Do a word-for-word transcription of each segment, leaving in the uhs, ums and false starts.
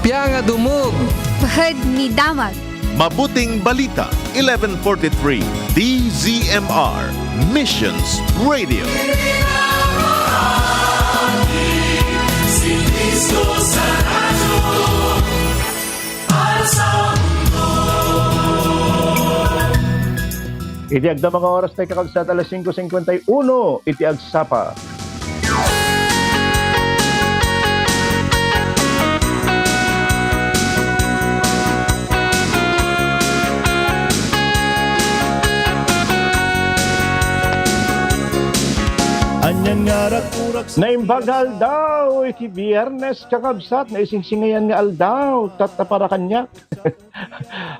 Pianga dumog. Pahad ni damag. Mabuting Balita, eleven forty-three, D Z M R, Missions Radio. Iti agdama nga oras tayo, kakabsat, alas singko singkwenta y uno iti agsapa. Anian nga rakurak sa Naimbag nga aldaw iti Biyernes, kakabsat, naisingsingayan nga aldaw, tatta para kaniak.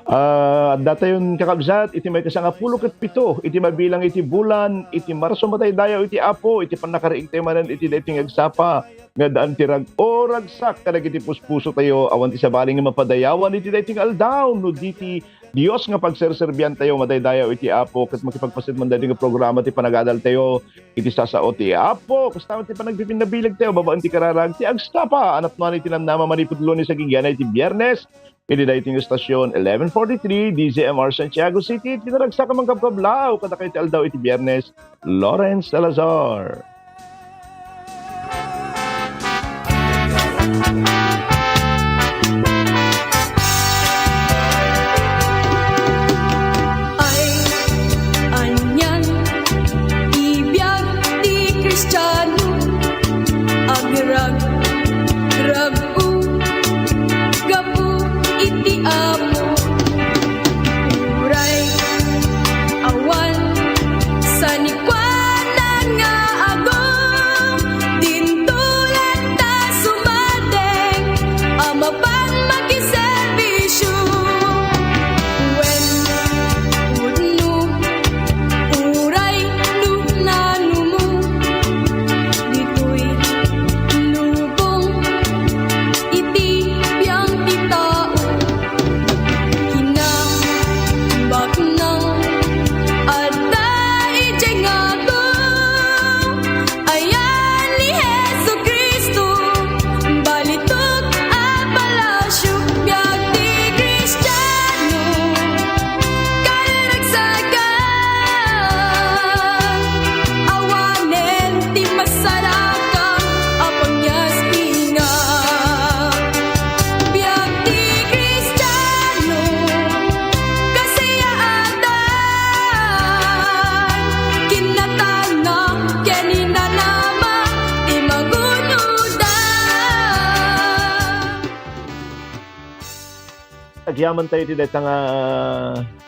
Ah, adda tayon, kakabsat, iti maikasangapulo ket pito iti mabilang iti bulan iti Marso, madaydayaw iti Apo iti pannakariing tayo manen iti daytoy nga agsapa nga daan ti rag-o ragsak kadagiti puspuso tayo. Awan ti sabali nga mapadayawan iti daytoy nga aldaw no di ti Dios nga pagserserbian tayo. Madaydayaw iti Apo ket makipagpaset man daytoy nga programa ti panagadal tayo iti sasao ti Apo. Kasta met ti panagpipinnabileg tayo babaen ti kararag ti agsapa a napnoan iti namnama manipud Lunes agingga iti Biyernes. Iti daytoy nga estasyon, eleven forty-three, D Z M R Santiago City, iti naragsak a mangkabkablaw kadakayo ti aldaw iti Biyernes, Lawrence Salazar. Ay, anian ti biag ti Kristiano, agrag-, rag-o gapu iti Apo. Uray awan sanikuana nga adu, dinto latta sumadeng a mapan makiserbisio. Wen, pudno, uray no nanumo, ditoy lubong iti biang ti tao. Kinabaknang adda idiay ngato, ayan ni Jesu-Cristo, balitok a palasio, biag ti Kristiano, karagsagan, awanen ti masalaka a pagyaspinga. Biag ti Kristiano, kasiyaatan, kinatana, ken inanama ti magunoda. Agyaman tayo iti dayta nga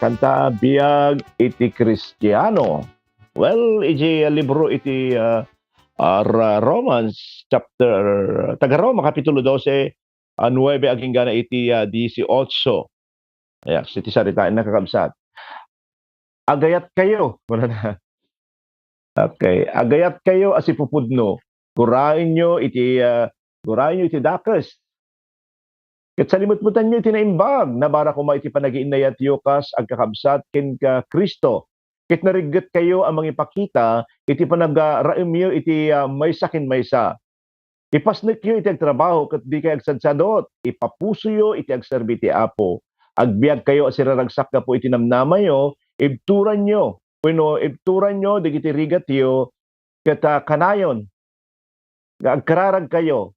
kanta, Biag iti Kristiano. Well, iti libro iti, ah, ah, Ra-, Romans chapter, taga Roma, kapitulo dose, ah, nuebe agingga na iti, ah, dieciocho. Ayan, iti saritaenna, kakabsat. Agayatkayo, kunana. Okay. Agayatkayo a sipupudno. Guraenyo iti, ah, guraenyo iti dakes. Ket salimetmetanyo iti naimbag, nabara koma iti panagiinnayatyo kas agkakabsat ken ka Cristo. Ket nariggetkayo a mangipakita iti panagaraemyo iti, ah, maysa ken maysa. Ipasnekyo iti agtrabaho ket dikay agsadsadut. Ipapusoyo iti agserbi ti Apo. Agbiagkayo a siraragsak gapu iti namnamayo, ibturanyo, wenno ibturanyo dagiti rigatyo ket, ah, kanayon nga agkararagkayo.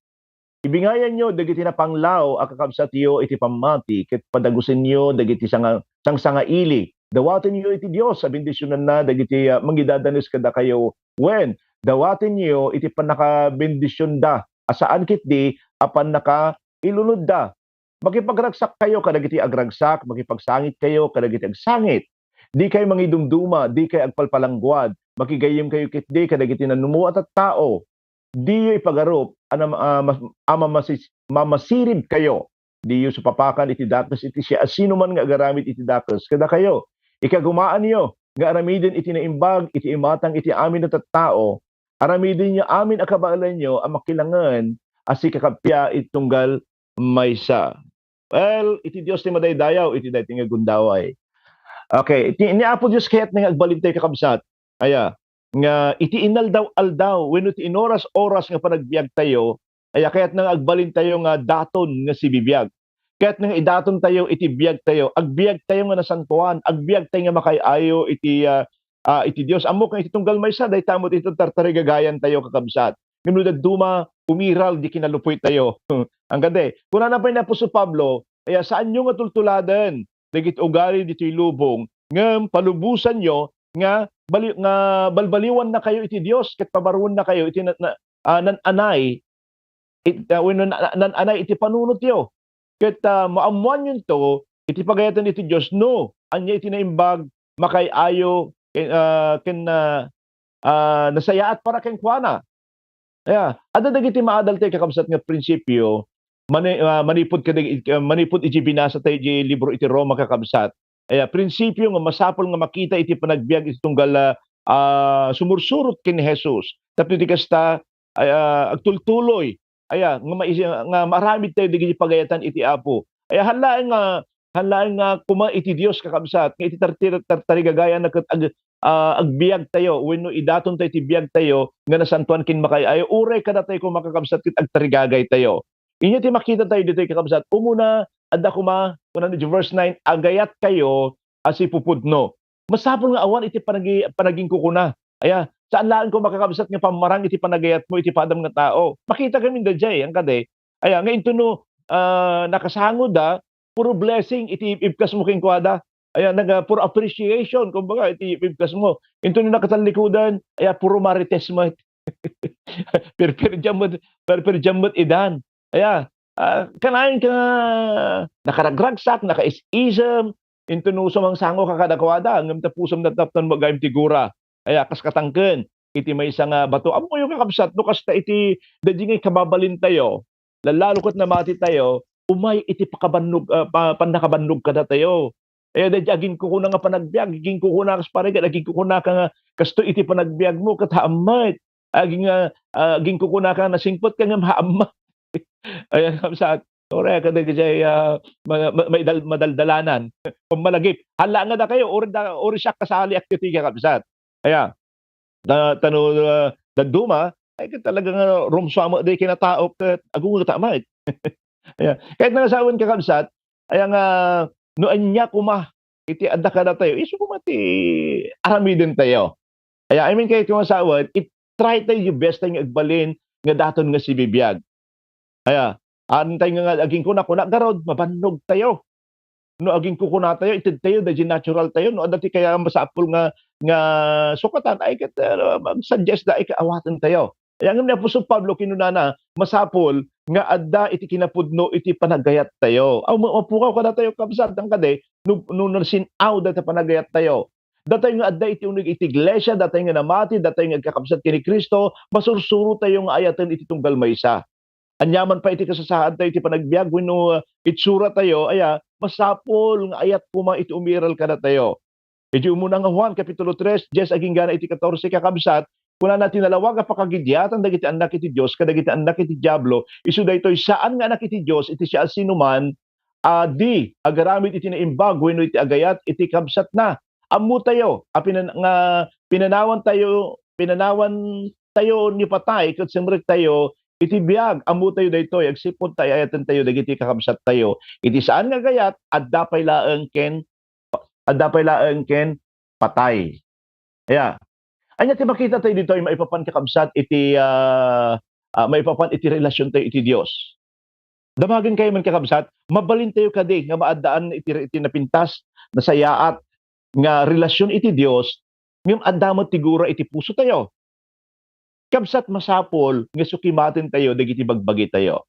Ibingayanyo dagiti napanglaw a kakabsatyo iti pammati ket padagusenyo dagiti sanga-, sangsangaili. Dawatenyo iti Dios a bendisionanna dagiti, ah, mangidadanes kadakayo. Wen, dawatenyo iti pannakabendisionda a saan ketdi a pannakailunodda. Makipagragsakkayo kadagiti agragsak, makipagsangitkayo kadagiti agsangit. Dikay mangidumduma, dikay agpalpalangguad, makigayyemkayo ketdi kadagiti nanumo a tattao. Diyo ipagarup a nam-, a mas-, a mamasis-, mamasiribkayo. Diyo supapakan iti dakes iti siasinoman nga agaramid iti dakes kadakayo. Ikagumaanyo nga aramiden iti naimbag iti imatang iti amin a tattao. Aramidenyo amin a kabaelanyo a makilangen a sikakappia iti tunggal maysa. Well, iti Dios ti madaydayaw iti daytoy nga gundaway. Okay, iti, ni Apo Dios kayatna nga agbalin tayo, kakabsat. Aya, nga iti inaldaw-aldaw wenno ti inoras-oras nga panagbiag tayo, Aya, kayatna nga agbalintayo nga daton nga sibibiag. Kayatna nga idatontayo iti biagtayo. Agbiagtayo nga nasantoan, agbiagtayo nga makaay-ayo iti, ah, ah, iti Dios. Ammok nga iti tunggal maysa, dayta met iti tartarigagayantayo, kakabsat. Ngem no dadduma, umiral di kinalupoytayo. Ang ganda eh. Kunana pay ni Apostol Pablo, aya, saanyo nga tultuladen dagiti ugali ditoy lubong, ngem palubosanyo nga bali-, nga balbaliwannakayo iti Dios ket pabarruennakayo iti na-, na-, ah, nan-anay it-, ah, wenno na-, na-, nan-anay iti panunotyo. Ket, ah, maammoanyonto iti pagayaten iti Dios no ania iti naimbag, makaay-ayo, ken, ah, ken, ah, ah, nasayaat para kenkuana. Aya, adda dagiti maadal tayo, kakabsat, nga prinsipio, mani-, ah, manipud kadag-, ah, manipud iti binasa tayo iti libro iti Roma, kakabsat. Aya, prinsipio nga masapul nga makita iti panagbiag iti tunggal, ah, ah, sumursurot ken ni Jesus. Tapno iti kasta, ay, ah, agtultuloy, aya, nga mais-, nga maaramid tayo dagiti pagayatan iti Apo. Aya, haan laeng nga, haan laeng nga koma iti Dios, kakabsat, nga iti tartir-, tartarigagayana ket ag-, ah, agbiag tayo wenno idaton tayo ti biag tayo nga nasantoan ken makaay-ayo, uray kadatayo koma, kakabsat, ket agtarigagay tayo. Inya ti makita tayo ditoy, kakabsat, umuna, adda koma, kuna ni verse nine, agayat kayo a sipupudno. Masapul nga awan iti panagi-, panaginkukuna. Aya, saan laeng koma, kakabsat, nga pammarang iti panagayatmo iti padam nga tao. Makita kami daydiay, ang kadi. Aya, nga intono, ah, nakasangoda, puro blessing iti ibkasmo kenkuada. Aya, naga-, puro appreciation, kumbaga, iti ibkasmo. Intono nakatallikudan, aya, puro marites met. Pirpirdiam met, pirpirdiam met idan. Aya, ah, kanayon ka nga nakaragragsak, nakaisisem, intono sumangsango ka kadakuada, ngem ta pusam nataptan mo agayam ti gura. Aya, kas katangken iti maysa nga bato. Ammoyo, kakabsat, no kasta iti daydi nga ikababalintayo, lallalo ket namatitayo, umay iti pakabannog, ah, pa-, pannakabannog kadatayo. Eh, daydi aginkukuna nga panagbiag, aginkukuna kas parigan, aginkukuna ka nga kastoy iti panagbiagmo, ket haammet. Aging, ah, ah, aginkukuna ka nasingpet ka ngem haammet. Ayan, kabsat. Uray, kadagiti, ah, ma-, ma-, maidal-, madaldalanan. Pammalagip. Hala nga dakayo, uri da-, uri siak kasaliak iti kakabsat. Aya, ta-, tano, ah, dadduma, ay, ket talaga nga rumsua met di kinatao ket agungota met. Aya, ket nga sawen, kakabsat, aya nga, no ania koma iti adda kadatayo, isu koma ti aramidentayo. Aya, I mean, kay kung sawen, it-, try tayo your best tayo nga agbalin nga daton nga sibibiag. Aya, antay nga, nga aginkuna-kuna, garud, mabannogtayo. No agingkukunatayo, itedtayo daydi natural tayo, no adda ti kaya masapul nga, nga sukatan, ay ket, ah, mag-suggest da, ay kaawatentayo. Aya ngem ni Apostol Pablo kinunana, masapul nga adda iti kinapudno iti panagayattayo. Aw, ma-, mapukaw kadatayo, kabsat, ang kadi, no, no nasin-aw dayta panagayattayo. Datayo nga adda iti uneg iti iglesia, datayo nga namati, datayo nga agkakabsat ken ni Cristo, masursurotayo nga ayaten iti tunggal maysa. Aniaman pay iti kasasaadtayo iti panagbiag wenno, ah, itsuratayo, aya, masapul nga ayat koma iti umiral kadatayo. Iti umuna nga Juan, Kapitulo tres, dies agingga na iti katorse, kakabsat, kunana, ti nalawag a pakagidiatan dagiti annak iti Dios kadagiti annak iti Diablo, isu daytoy, saan nga anak iti Dios iti siasinoman a di agaramid iti naimbag wenno iti agayat iti kabsatna. Ammotayo a pinan-, nga pinanawantayo, pinanawantayo ni patay ket simrektayo iti biag. Ammotayo daytoy, agsipud ta ay-ayatentayo dagiti kakabsattayo. Iti saan nga agayat, adda pay laeng ken, adda pay laeng ken patay. Aya. Ania ti makita tayo ditoy maipapan, kakabsat, iti, ah, ah, maipapan iti relasiontayo iti Dios? Damagen kayo man, kakabsat, mabalintayo kadi nga maaddaan iti, iti napintas, nasayaat nga relasion iti Dios, ngem adda met ti gura iti pusotayo. Kabsat, masapul nga sukimatentayo dagiti bagbagitayo.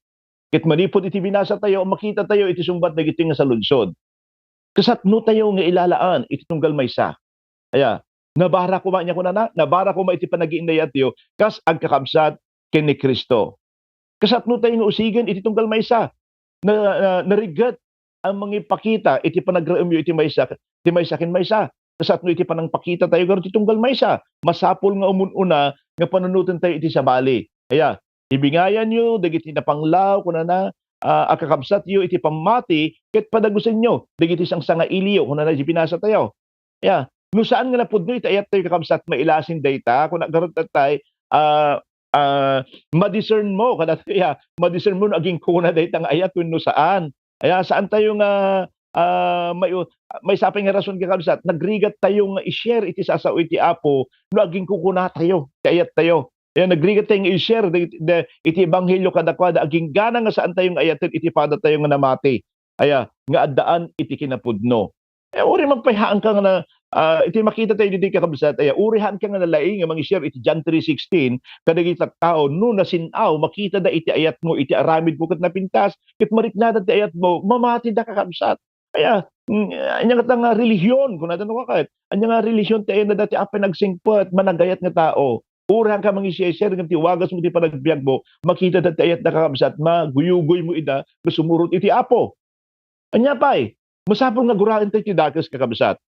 Ket manipud iti binasatayo, makitatayo iti sungbat dagiti nga saludsod. Kasatnotayo nga ilalaan iti tunggal maysa. Aya, nabara koma, ania kunana? Nabara koma iti panagiinnayatyo kas agkakabsat ken ni Cristo. Kasatnotayo nga usigen iti tunggal maysa. Na, na, narigat a mangipakita iti panagraemyo iti maysa, ti maysa ken maysa. Kasatno iti panangpakitatayo garud ti tunggal maysa. Masapul nga umun-una nga panunotentayo iti sabali. Aya, ibingayanyo dagiti napanglaw, kunana, ah, a kakabsatyo iti pammati, ket padagusenyo dagiti sangsangailiyo, kunana iti binasatayo. Ya, no saan nga napudno iti ayattayo, kakabsat, mailasin dayta, kuna garud tattay, ah, ah, ma-discern mo, kadatayo, ya, ma-discern mo no agingkuna dayta nga ayat wenno saan. Aya, saan tayo nga, ah, may, may sapay nga rason, kakabsat, nagrigat tayo nga i-share iti sasao iti Apo no agingkukuna tayo, ti ayat tayo. Aya, nagrigat tayo nga i-share da-, da-, iti ebanghelio kadakuada, aginggana nga saan tayo nga ayaten iti pada tayo nga namati. Aya, nga addaan iti kinapudno. Eh, uri man pay haanka nga na, ah, iti makita tayo ditoy, kakabsat, aya, uri haanka nga nalaing nga mangi-share iti John three sixteen kadagiti tattao, no nasin-aw, makitada iti ayatmo, iti aramidmo ket napintas, ket mariknada ti ayatmo, mamatida, kakabsat. Aya, mm, ania ngata nga relihiyon, kunada no kaket, ania nga relihiyon ti ayanna dati a panagsingpet, managayat nga tao. Uri haanka mangi-share ngem ti wagasmo ti panagbiagmo, makitada ti ayatda, kakabsat, maguyugoymo ida nga sumurot iti Apo. Ania pay, masapul nga guraen tayo ti dakes, kakabsat.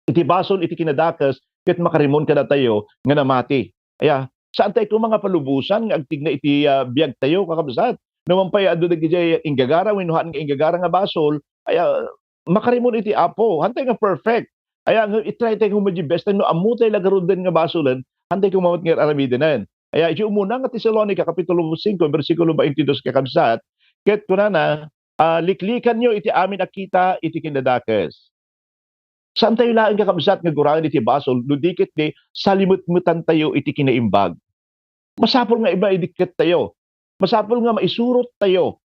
Iti basol iti kinadakes ket makarimon kadatayo nga namati. Aya, saan tayo koma nga palubosan nga agtigna iti, ah, biag tayo, kakabsat. No man pay adu dagiti inggagara wenno haan nga inggagara nga basol, aya, makarimon iti Apo. Haantayo nga perfect. Aya, nga i-try tayo nga umay di best tayo no ammo tayo la garuden nga basolen, haantayo koma met nga aramidenen. Aya, iti umuna nga Tesalonica, Kapitulo singko, bersikulo twenty-dos, kakabsat, ket kunana, ah, "Liklikanyo iti amin a kita iti kinadakes." Saan tayo laeng, kakabsat, nga guraen iti basol no di ket ni salimetmetan tayo iti kinaimbag. Masapul nga maidikket tayo. Masapul nga maisurot tayo.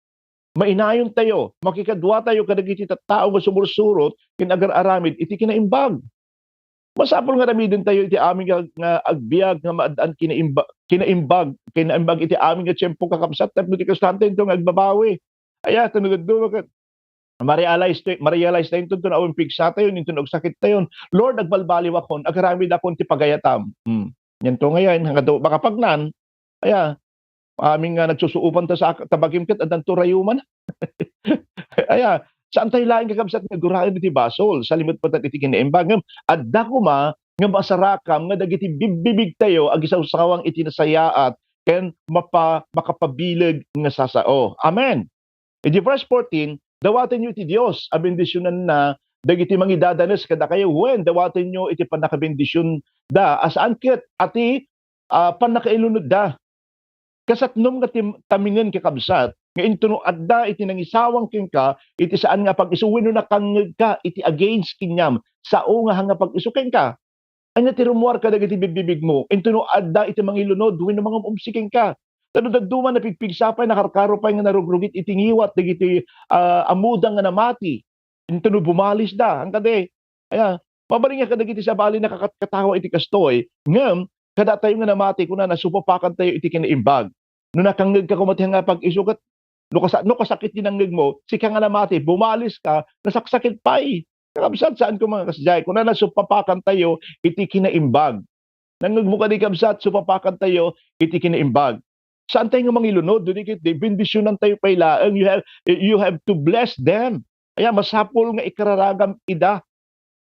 Mainayon tayo. Makikadua tayo kadagiti tattao nga sumursurot ken agar-aramid iti kinaimbag. Masapul nga aramiden tayo iti amin nga, nga agbiag nga maaddaan kinaimba-, kinaimbag, kinaimbag iti amin nga tiempo, kakabsat, tapno ti kastoantayo nga agbabawi. Aya, ta no dadduma ket ma-realize tayo, ma-realize tayo inton, inton awan pigsa tayo, inton agsakit tayo. Lord, agbalbaliwakon, agaramidakon ti pagayatam. Hmm. Yan to ngayon, hanggang to makapagnan. Aya, amin nga nagsusuopan ta sa, ta bagim ket addanto rayuman. Aya, saan tayo laeng, kakabsat, nga guraen iti basol, salimetmetan iti kinaimbag. Ngem adda koma nga masarakam nga dagiti bibbibig tayo agisawsawang iti nasayaat ken mapa-, makapabileg nga sasao. Amen. Iti verse fourteen, dawatenyo iti Dios a bendisionanna dagiti mangidadanes kadakayo, wen dawatenyo iti pannakabendisionda a saan ket iti, ah, pannakailunodda. Kasatnom nga tim-, tamingen, kakabsat, nga intono adda iti nangisawang kenka iti saan nga pag-isu wenno nakangngegka iti against kaniam, sao nga, nga pag-isu kenka. Ania ti rummuar kadagiti bigbibigmo? Intono adda iti mangilunod wenno mangum-umsi kenka. Ta no dadduma, napigpigsa pay, nakarkaro pay nga narugrugit iti ngiwat dagiti, ah, ammoda nga namati. Intono bumalisda, haanka di. Aya, mabalin nga kadagiti sabali nakakatkatawa iti kastoy, ngem kadatayo nga namati, kunana, supapakantayo iti kinaimbag. No nakangngegka koma ti nga pag-isu ket no kasa-, no kasakit ti nangngegmo, sika nga namati, bumaliska, nasaksakit pay. Kakabsat, saan koma nga kasdiay. Kunana, supapakantayo iti kinaimbag. Nangngegmo kadi, kabsat, supapakantayo iti kinaimbag. Saan tayo nga mangilunod, no di ket di, bendisionantayo pay laeng. You have, you have to bless them. Aya, masapul nga ikararagam ida.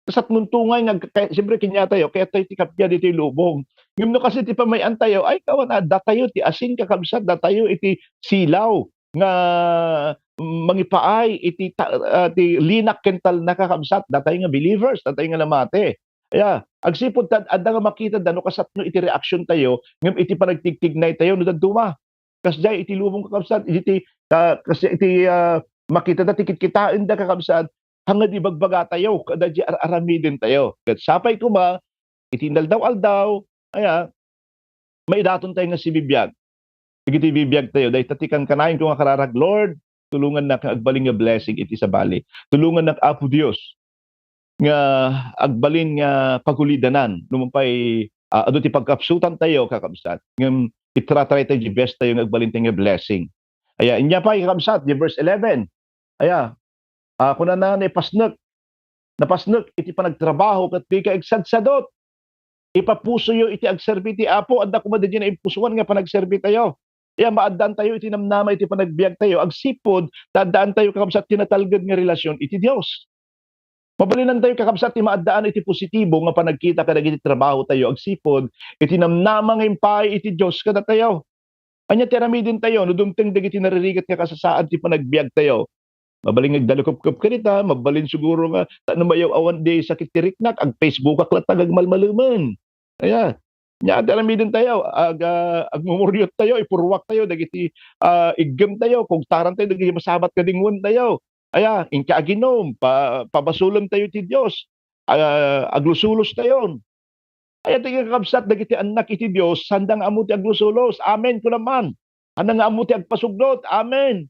Kasatnonto ngay nga, kay, siyempre, kaniatayo, kayat tayo ti kappia ditoy lubong. Ngem no kas iti pamay-antayo, ay, kawan, ah, datayo ti asin, kakabsat, datayo iti silaw nga mangipaay iti ta-, ah, ti linak ken talna, kakabsat, datayo nga believers, datayo nga namati. Aya, agsipud ta adda nga makitada no kasatno iti reaksiontayo ngem iti panagtigtignaytayo no dadduma. Kasdiay iti lubong, kakabsat, iti, ah, kas iti, ah, makitada ti kitkitaenda, kakabsat, hangad ibagbagatayo kadagiti ar-aramidentayo. Ket sapay koma iti inaldaw-aldaw, aya, maidaton tayo nga sibibiag. Dagiti bibiag tayo, dayta ti kankanayon ko nga kararag, Lord, tulongannak nga agbalin nga blessing iti sabali. Tulongannak, Apo Dios, nga agbalin nga pagulidanan. No man pay, ah, adu ti pagkapsutan tayo, kakabsat. Ngem itratry tayo di best tayo nga agbalin tayo nga blessing. Aya, inya pay, kakabsat, di verse eleven. Aya, ah, kunana, naipasnek, napasnek iti panagtrabaho ket dika igsadsadot. Ipapusoyo iti agserbi ti Apo. Adda koma daydiay naimpusoan nga panagserbi tayo. Aya, maaddaantayo iti namnama iti panagbiag tayo agsipud ta addaan tayo, kakabsat, ti natalged nga relasyon iti Dios. Mabalinantayo, kakabsat, ti maaddaan iti positibo nga panagkita kadagiti trabaho tayo agsipud iti namnama nga impay iti Dios kadatayo. Ania ti aramidentayo no dumteng dagiti naririgat nga kasasaad ti panagbiag tayo? Mabalin nga agdalukepkep kadita, mabalin siguro nga, ta no mayaw-awan di sakit ti riknak, ag-Facebookak latta nga agmalmalemen. Aya, Nia, ti aramiden tayo, ag-, ah, agmumuriot tayo, ipurruak tayo dagiti, ah, iggem tayo, kugtaran tayo dagiti masabat nga dingoen tayo. Aya, inka aginum, pa-, pabasolem tayo ti Dios, ah, aglusulos tayon. Aya ti kakabsat, dagiti annak iti Dios, sanda nga ammo ti aglusulos. Amen, kuna man. Sanda nga ammo ti agpasugdot. Amen.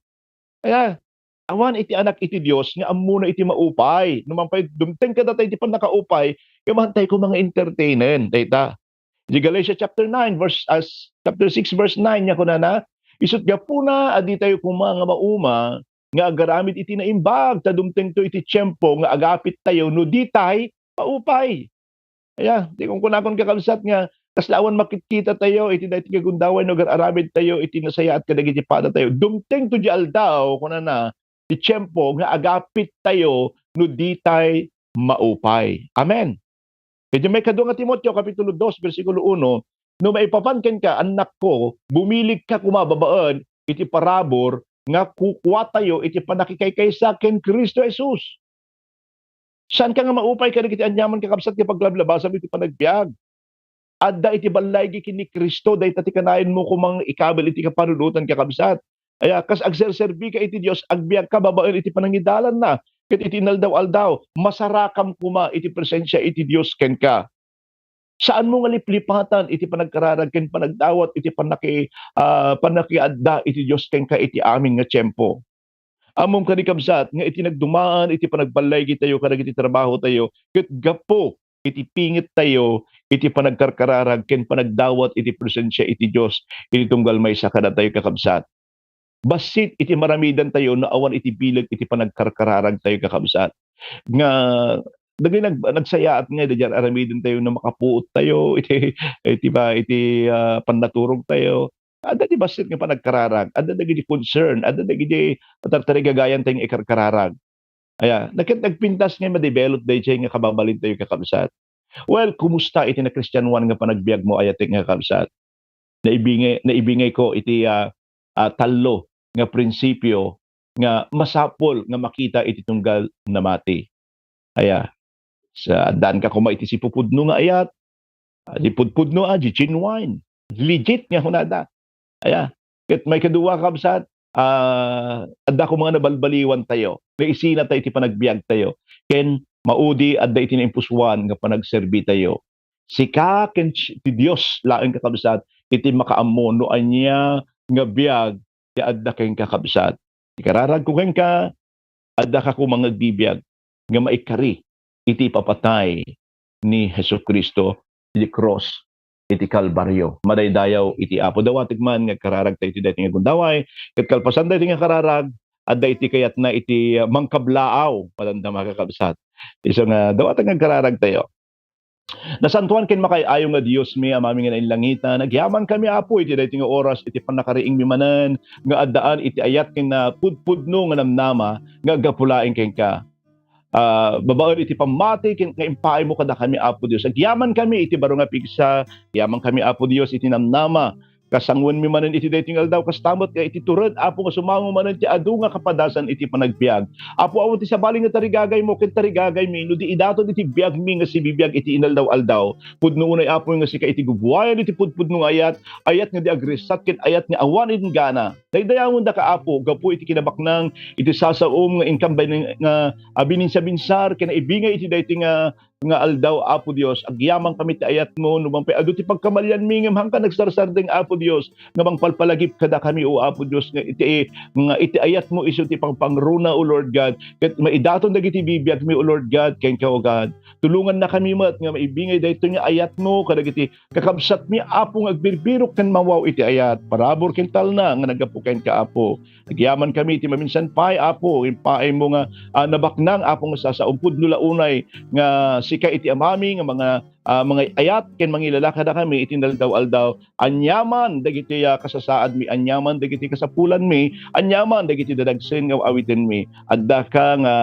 Aya, awan iti anak iti Dios nga ammona iti maupay. No man pay dumteng kadata iti pannakaupay, ket maantay koma nga entertainen. Dayta. Iti Galatia chapter nine, verse, as, chapter six, verse nine, nia kunana, "Isut' gapuna a ditayo koma nga mauma nga agaramid iti naimbag, ta dumtengto iti tiempo nga agapit tayo no ditay maupay." Aya, ti kunkunakon, kakabsat, nga kasla awan makitkita tayo iti daytoy nga gundaway no agar-aramid tayo iti nasayaat kadagiti pada tayo. Dumtengto di aldaw, kunana, ti tiempo nga agapit tayo no ditay maupay. Amen. Iti may kadua nga Timoteo, Kapitulo dos, bersikulo uno, "No maipapan kenka, annakko, bumiligka koma babaen iti parabur nga kukua tayo iti pannakikaykaysa ken Cristo Jesus." Saanka nga maupay kadagiti aniaman, kakabsat, nga paglablabasam iti panagbiag? Adda iti ballaygi ken ni Cristo, dayta ti kanayon mo koma nga ikabil iti kapanunotan, kakabsat. Aya, kas agserserbika iti Dios, agbiagka babaen iti panangidalanna, ket iti inaldaw-aldaw, masarakam koma iti presensia iti Dios kenka. Saanmo nga liplipatan iti panagkararag ken panagdawat iti pannaki-, ah, pannakiadda iti Dios kenka iti amin nga tiempo. Ammom kadi, kabsat, nga iti nagdumaan iti panagballaygi tayo kadagiti trabaho tayo, ket gapu iti pinget tayo iti panagkarkararag ken panagdawat iti presensia iti Dios iti tunggal maysa kadatayo, kakabsat. Bassit iti maramidan tayo no awan iti bileg iti panagkarkararag tayo, kakabsat. Nga dagiti nag-, nagsayaat nga diay aramiden tayo no makapuot tayo iti, iti ba, iti, ah, pannaturog tayo. Adda ti bassit nga panagkararag, adda dagiti concern, adda dagiti tartarigagayan tayo nga ikarkararag. Aya, naket nagpintas nga ma-develop daydiay nga kababalin tayo, kakabsat. Well, kumusta iti nakristianoan nga panagbiag mo, ayatek nga kakabsat? Naibingay, naibingay ko iti, ah, ah, tallo nga prinsipio nga masapul nga makita iti tunggal namati. Aya, sa, addaanka koma iti sipupudno nga ayat, ah, di pudpudno, ah, di genuine, legit nga hunada. Aya, ket maikadua, kabsat, ah, adda koma nga nabalbaliwan tayo, naisina tayo iti panagbiag tayo, ken maudi adda iti naimpusoan nga panagserbi tayo. Sika ken ti Dios laeng, kakabsat, iti makaammo no ania nga biag ti adda kenka, kabsat. Ikararagko kenka, addaka koma nga agbibiag nga maikari iti ipapatay ni Jesu-Cristo iti krus iti Kalbario. Madaydayaw iti Apo. Dawatek man nga agkararag tayo iti daytoy nga gundaway, ket kalpasan daytoy nga kararag, adda iti kayatna iti, ah, mangkablaaw, madamdama, kakabsat. Isu nga, dawatek nga agkararag tayo. Nasantoan ken makaay-ayo nga Diosmi, Amami nga nainlangitan, agyamankami, Apo, iti daytoy nga oras, iti pannakariingmi manen nga addaan iti ayat ken napudpudno nga namnama nga aggapu laeng kenka. Ah, babaen iti pammati ken nga impaaymo kadakami, Apo Dios. Agyamankami iti baro nga pigsa, agyamankami, Apo Dios, iti namnama. Kasangoenmi manen iti daytoy nga aldaw, kasta met nga iti tured, Apo, nga sumango manen ti adu nga kapadasan iti panagbiag. Apo, awan ti sabali nga tarigagaymo ken tarigagaymi no di idaton iti biagmi nga sibibiag iti inaldaw-aldaw. Pudno unay, Apo, nga sika iti gubuayan iti pudpudno nga ayat, ayat nga di agriksat ken ayat nga awan inggana. Daydayawendaka, Apo, gapu iti kinabaknang iti sasaom nga inkan bani-, nga, ah, bininsabinsar ken naibingay iti daytoy nga nga aldaw, Apo Dios, agyamankami ti ayatmo, no mangpay adu ti pagkamalianmi, ngem haanka nagsarsardeng, Apo Dios, nga mangpalpalagip kadakami, O Apo Dios, nga iti, nga iti ayatmo isu ti pangpangruna, O Lord God, ket maidaton dagiti bibiagmi, O Lord God, kenka, O God. Tulongannakami met nga maibingay daytoy nga ayatmo kadagiti kakabsatmi, Apo, nga agbirbirok ken mawaw iti ayat, parabur ken talna nga naggapu kenka, Apo. Agyamankami iti maminsan pay, Apo, impaaymo nga, ah, nabaknang, Apo, nga sasaom pudno la unay nga sika iti Amami nga mga, ah, mangay-ayat ken mangilala kadakami iti inaldaw-aldaw. Aniaman dagiti, ah, kasasaadmi, aniaman dagiti kasapulanmi, aniaman dagiti dadagsen nga awidenmi. Addaka nga,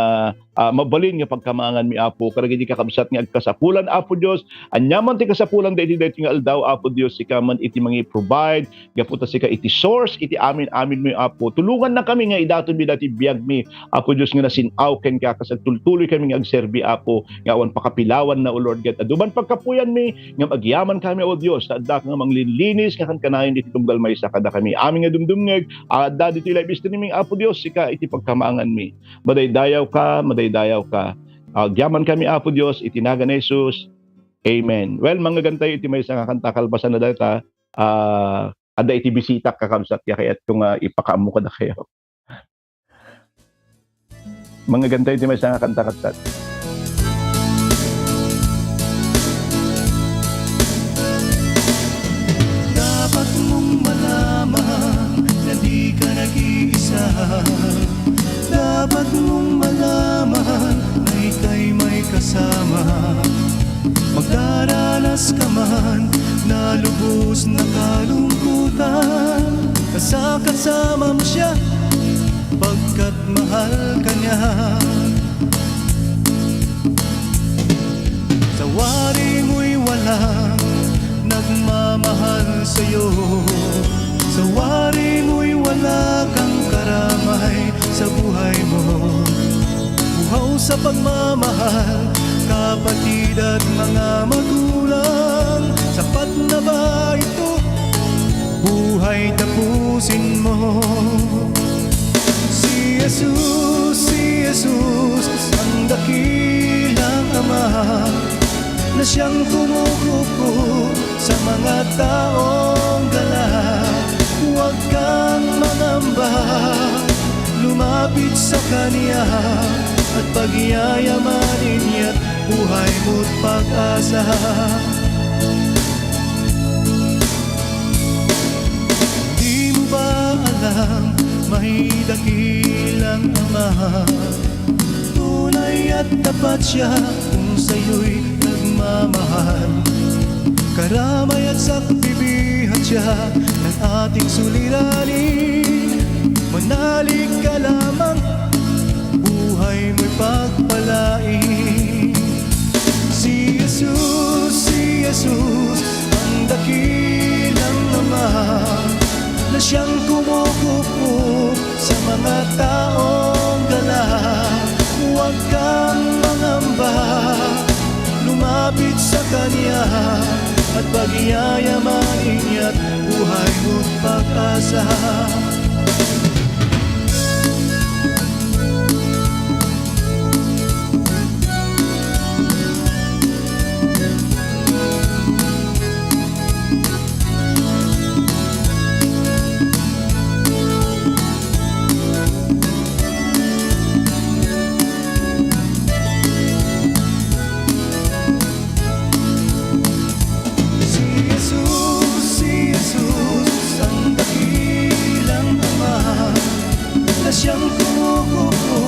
ah, mabalin nga pagkamanganmi, Apo, kadagiti kakabsat nga agkasapulan, Apo Dios. Aniaman ti kasapulan daytoy, daytoy nga aldaw, Apo Dios, sika man iti mangi-provide, gapu ta sika iti source iti amin-aminmi, Apo. Tulongannakami nga idatonmi daytoy biagmi, Apo Dios, nga nasin-aw kenka, kas agtultuloykami nga agserbi, Apo, nga awan pakapilawanna, O Lord God. Adu man pag-, kapuyanmi, ngem agyamankami, O Dios, ta addaka nga manglilinis nga kankanayon iti tunggal maysa kadakami. Amin nga dumdumngeg, adda ditoy live streaming, Apo Dios, sika iti pagkamaanganmi. Madaydayawka, madaydayawka. Agyamankami, Apo Dios, iti nagan ni Jesus. Amen. Well, mangngegantay iti maysa nga kanta kalpasan na dayta, ah, adda iti bisitak, kakabsat, nga kayatko nga ipakaammo kadakayo. Mangngegantay iti maysa nga kanta, kabsat. Dapat mong malaman na di ka nag-iisa. Dapat mong malaman na ika'y may kasama. Magdaranas ka man na lubos na kalungkutan, kasakasamam siya, pagkat mahal ka niya. Sa wari mo'y walang nagmamahal sa'yo. Sa wari mo'y wala kang karamay sa buhay mo. Buhaw sa pagmamahal, kapatid at mga magulang. Sapat na ba ito? Buhay tapusin mo. Si Jesus, si Jesus, ang dakilang Ama, na siyang kumukupo sa mga taong galak. Huwag kang mangamba, lumapit sa Kanya at pagyayamanin niya't buhay mo't pag-asa. Di mo ba alam, may dakilang Ama? Tunay at tapat siya kung sa'yo'y nagmamahal. Karamay at sakbibihat siya ng ating suliranin. Manalig ka lamang, buhay mo'y pagpalain. Si Jesus, si Jesus, ang dakilang Ama, na siyang kumukupo sa mga taong galak. Huwag kang mangamba, lumapit sa Kanya at pagyayamanin niya't buhay mo't pag-asa. Si Jesus, si Jesus, ang dakilang Ama, na siyang kumukupo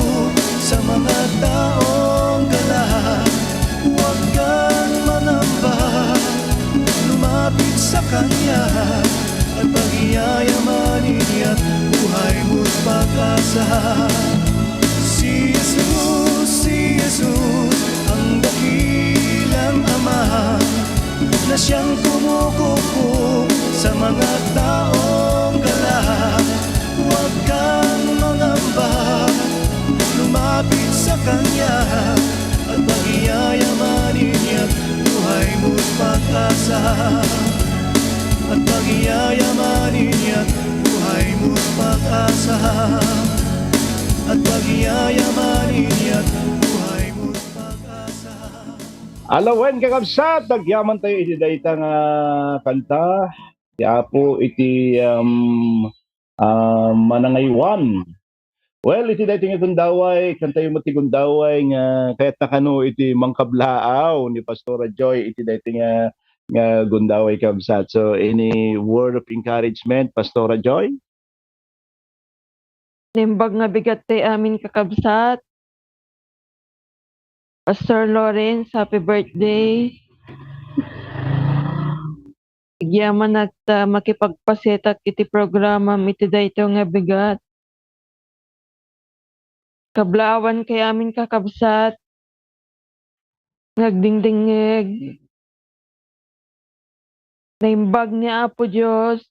sa mga taong galak. Huwag kang mangamba, lumapit sa Kanya at pagyayamanin niya't buhay mo't pag-asa. Si Jesus, si Jesus, ang dakilang Ama, na siyang kumukupo sa mga taong galak. Huwag kang mangamba, lumapit sa Kanya at pagyayamanin niya't buhay mo't pag-asa. At pagyayamanin niya't buhay mo't pag-asa. At pagyayamanin niya't buhay mo't pag-asa. Alawen, kakabsat, agyamantayo iti dayta nga kanta. Ti Apo iti, um, um, manangaywan. Well, iti daytoy nga gundaway, kantayo met ti gundaway nga kayatna kano iti mangkablaaw ni Pastora Joy iti daytoy nga, nga gundaway, kabsat. So, any word of encouragement, Pastora Joy? Naimbag nga bigat ti amin, kakabsat. Pastor Lawrence, happy birthday. Agyamanak ta makipagpasetak iti programam iti daytoy nga bigat. Kablaawan kay amin, kakabsat, nga agdingdingngeg. Naimbag ni Apo Dios.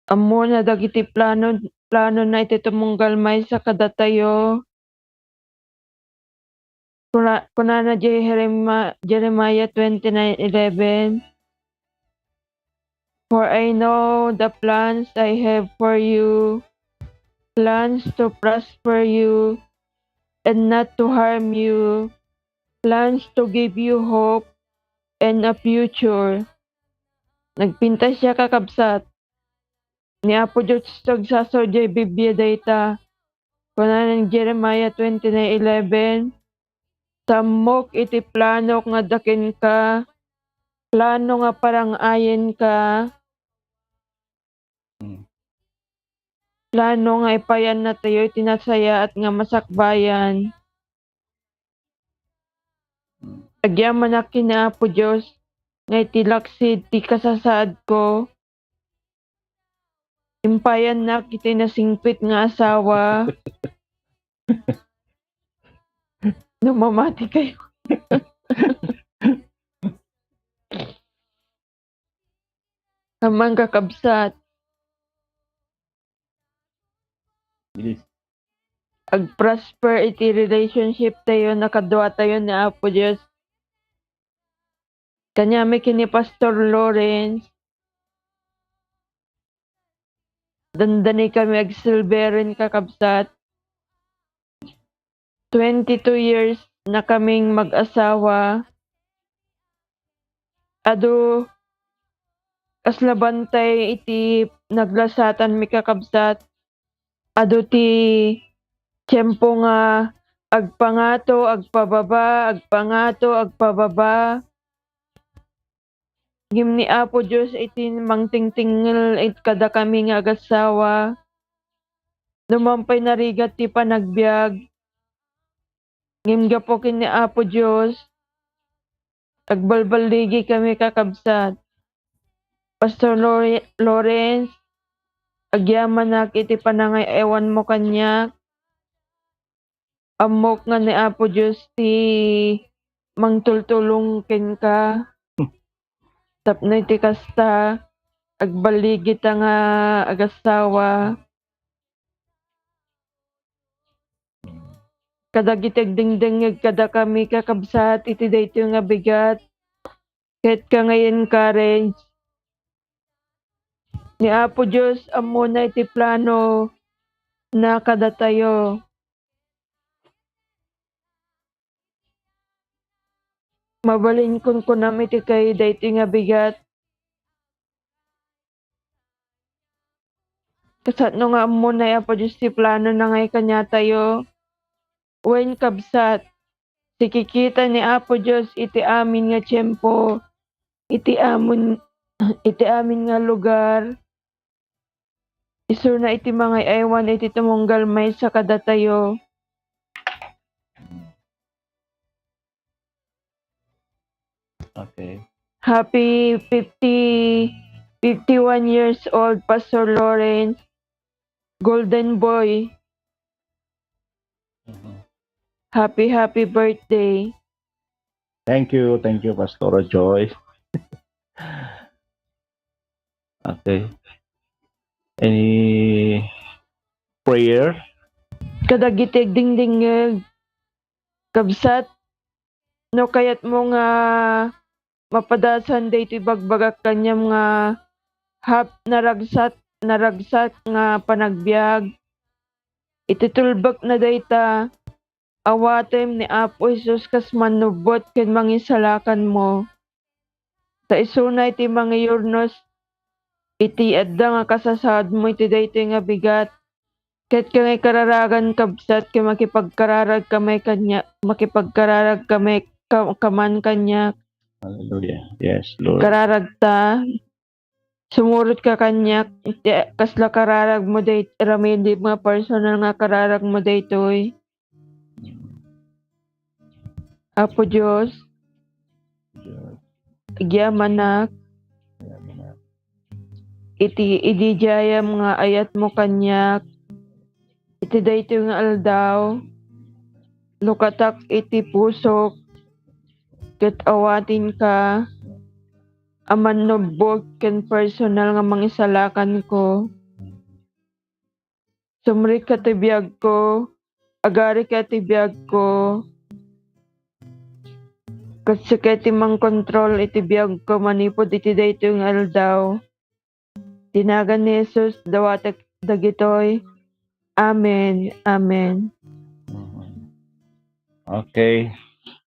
Ammona dagiti plano, planona iti tumunggal maysa kadatayo. Kuna-, kunana diay Jerema-, Jeremiah twenty-nine eleven, "For I know the plans I have for you, plans to prosper you and not to harm you, plans to give you hope and a future." Nagpintas siya, kakabsat. Ni Apo Dios agsasao diay Biblia dayta. Kunana ni Jeremiah twenty-nine eleven, "Sammok iti planok nga adda kenka, plano nga parang-ayenka, Hmm. plano nga ipayannatayo iti nasayaat nga masakbayan." Hmm. Agyamanak ken ni Apo Dios nga iti laksid ti kasasaadko, impayannak iti nasingpet nga asawa. No mamati kayo. Aman, kakabsat. Bilis. Ag-prosper iti relationship tayo, nakadua tayo ni Apo Dios. Kaniami ken ni Pastor Lawrence, dandani kami ag-celebrate, kakabsat. Twenty-two years na kaming mag-asawa. Adu, kasla bantay iti naglasatan mi, kakabsat. Adu ti tiempo nga agpangato, agpababa, agpangato, agpababa. Ngem ni Apo Dios iti mangtingtingngel it kadakami nga agassawa. Numan pay narigat ti panagbiag, ngem gapu ken ni Apo Dios, agbalballigi kami, kakabsat. Pastor Lore-, Lawrence, agyamanak iti panangay-aywanmo kaniak. Ammok nga ni Apo Dios ti mangtultulong kenka. Tapno iti kasta, agballigita nga agassawa. Kadagiti agdengdengngeg kadakami, kakabsat, iti daytoy nga bigat, ket kangay encourage. Ni Apo Dios ammona iti planona kadatayo. Mabalin kunkunam iti kay daytoy nga bigat. Kasano nga ammona ni Apo Dios ti planona ngay kaniatayo? Wen, kabsat, ti kikita ni Apo Dios iti amin nga tiempo, iti amin, iti amin nga lugar, isurna iti mangay-aywan iti tumunggal maysa kadatayo. Okay. Happy fifty, fifty-one years old, Pastor Lawrence. Golden boy. Mhm. Happy, happy birthday. Thank you, thank you, Pastor Joy. Okay. Any prayer? Kadagiti agdingdingngeg, kabsat, no kayatmo nga mapadasan daytoy ibagbagak kaniam nga hap-, naragsak, naragsak nga panagbiag, iti tulbekna dayta, awatem ni Apo Jesus kas mannubbot ken mangisalakanmo. Ta isuna iti mangiyurnos iti adda nga kasasaadmo iti daytoy nga bigat. Ket kangay kararagan, kabsat, ket makipagkararag kami kaniak, makipagkararag kami ka-, kaman kaniak. Hallelujah. Yes, Lord. Kararagta. Sumurotka kaniak, iti kasla kararagmo day-, ramidib nga personal nga kararagmo daytoy. Apo Dios, agyamanak iti idi dayam nga ayatmo kaniak, iti daytoy nga aldaw, lukatak iti pusok, ket awatenka a mannubbot ken personal nga mangisalakanko. Sumrekka ti biagko, agarika ti biagko, Ket sika ti mangkontrol iti biagko manipud iti daytoy nga aldaw. Ti nagan ni Jesus, dawatek dagitoy. Amen. Amen. Mhm. Okay.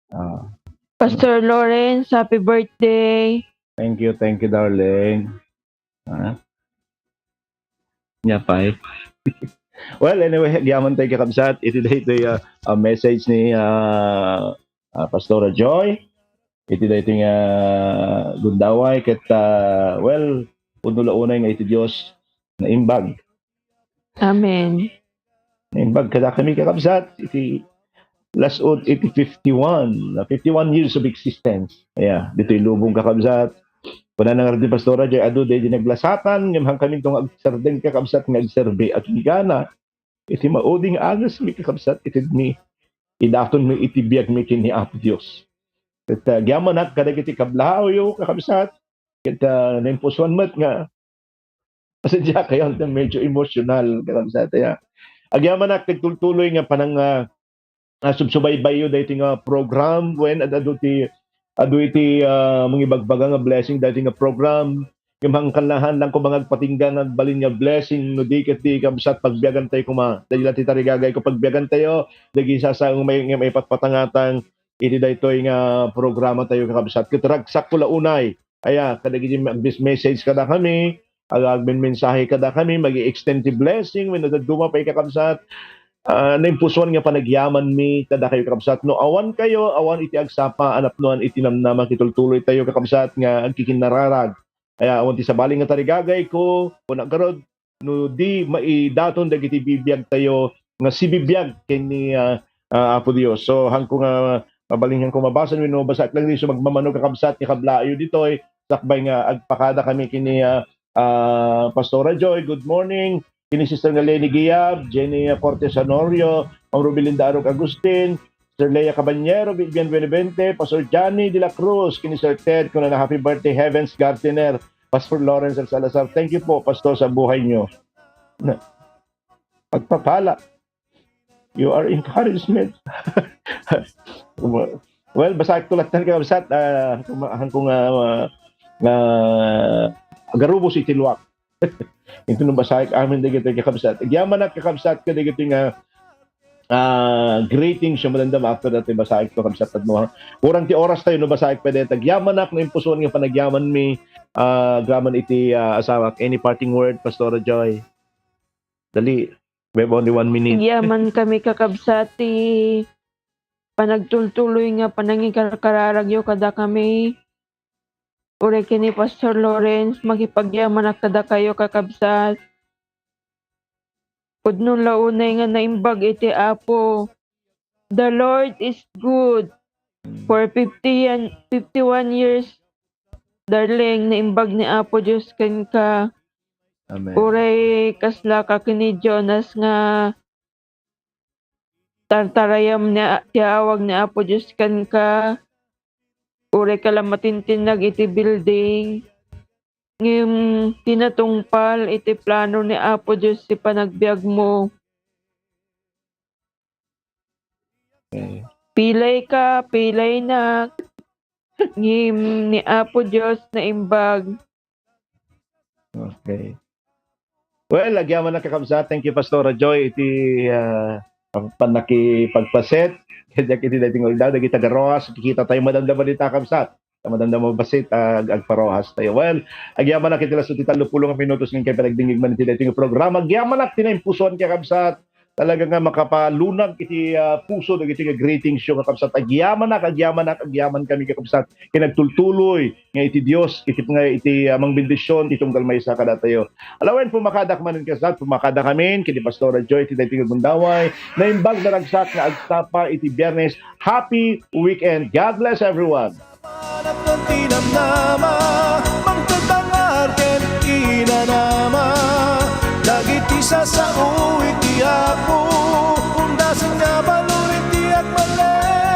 Ah, Pastor Lawrence, happy birthday. Thank you, thank you, darling. Ah. Nya pay. Well, anyway, agyaman tayo kakabsat. Iti daytoy, ah, ah, message ni, ah, ah, Pastora Joy. Iti daytoy nga gundaway ket, ah, well, pudno la unay nga iti Dios naimbag. Amen. Naimbag kadakami kakabsat iti las-ud iti fifty-one, na fifty-one years of existence. Aya, ditoy lubong kakabsat. Kuna na nga ni Pastora Joy, adu daydi naglasatan, ngem hankaminto nga agsardeng kakabsat nga agserbi. Agingana, iti maudi nga agasmi kakabsat, iti mi, idatonmi iti biagmi ken ni Apo Dios. Ket, ah, agyamanak kadagiti kablaayo kakabsat, ket, ah, naimpusoan met nga, pasensya kayo, medyo emotional, kakabsat, aya. Agyamanak, nagtultuloy nga panang, ah, ah, subsubaybayyo daytoy nga program, wen ad-, adu ti, adu iti, ah, mangibagbaga nga blessing daytoy nga program. Ngem hangkan la, haan lang koma nga agpatingga nga agbalin nga blessing, no di ket ti kabsat, pagbiagan tayo koma. Dagiti tarigagayko, pagbiagan tayo, dagiti sasaang may, nga maipatpatangatang iti daytoy nga programa tayo, kakabsat. Ket ragsakko la unay, aya, kadagiti ma-, bis-, message kadakami, ag-, agmenmensahe kadakami, magi-extend ti blessing, wenno dadduma pay, kakabsat. Ah, naimpusoan nga panagyamanmi kadakayo, kakabsat. No awan kayo, awan iti agsapa a napnoan iti namnama, kitultuloy tayo, kakabsat, nga agkikinnararag. Aya, awan ti sabali nga tarigagayko, kuna garud, no di maidaton dagiti bibiag tayo nga sibibiag ken ni, ah, ah, Apo Dios. So, hanko nga mabalin hanko mabasa wenno basaek lang ditoy, so, magmamano, kakabsat, nga kablaayo ditoy, sakbay nga agpakada kami ken ni, ah, ah, Pastora Joy. Good morning. Ken ni Sister nga Leni Giab, Jenny Cortez Honorio, Ma'am Rubilinda Arog Agustin, Sir Lea Caballero, Vivian Benavente, Pastor Johnny de la Cruz, ken ni Sir Ted, kuna na, "Happy birthday, Heaven's Gardener, Pastor Lawrence L. Salazar." Thank you po, Pastor, sa buhay nyo. Na, pagpapala. You are encouragement. Well, basaek ko latta, kakabsat, ah, kuma-, hanko nga, ah, nga agarubos iti luak. Inton no basaek amin dagiti, kakabsat. Agyamanak, kakabsat, kadagiti nga, ah, greetings nga madamdama after that, basaek to, kabsat, no. Kurang ti oras tayo, no, basaek pay dayta. Agyamanak, naimpusoan nga panagyamanmi, ah, agraman iti, ah, asawak. Any parting word, Pastora Joy? Dali. We have only one minute. Agyaman kami, kakabsat, ti panagtultuloy nga panangikarkararagyo kadakami. Uray ken ni Pastor Lawrence, makipagyamanak kadakayo, kakabsat. Pudno la unay nga naimbag iti Apo. The Lord is good. For fifty and fifty-one years, darling, naimbag ni Apo Dios kenka. Amen. Uray kasla ka ken ni Jonas nga tartarayam ni, ti awag ni Apo Dios kenka. Uray ka la matintinnag iti building. Ngem ti natungpal iti plano ni Apo Dios ti panagbiagmo. Okay. Pilay ka, pilay na. Ngem ni Apo Dios naimbag. Okay. Well, agyamanak, kakabsat. Thank you, Pastora Joy, iti, ah, pag-, panakipagpaset. Kaya iti dating uldaw, dagiti taga Roxas, kikita tayo, madamdama dita, kabsat. Madamdama basit, ah, ag-, agpa-Roxas tayo. Well, agyamanak iti las-ud ti tallopulo nga minutos nga panagdingig man iti dating programa. Agyamanak ti naimpusoan, kakabsat. Talaga nga makapalunag iti, ah, puso dagiti nga greetings yo, kakabsat. Agyamanak, agyamanak, agyaman kami, kakabsat. Ken agtultuloy nga iti Dios, iti, nga iti, ah, mangbendisyon ti tunggal maysa kadatayo. Alawen, pumakadak manen, kakabsat, pumakada kamin ken ni Pastora Joy iti daytoy nga gundaway. Naimbag, naragsak nga agsapa iti Biyernes. Happy weekend. God bless everyone. Panagton ti namnama, mangted dangar ken inanama. Dagiti sasao iti Apo, undasen nga balor iti agmalem.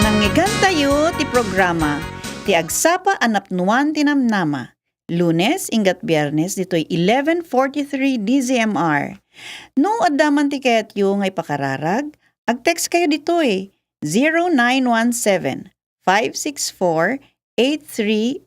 Nangngegentayo ti programa, ti agsapa a napnuan ti namnama. Lunes, inggat Biernes, ditoy eleven forty-three D Z M R. No adda man ti kayatyo nga ipakararag, Ag-text kayo ditoy, zero nine one seven, five six four, eight three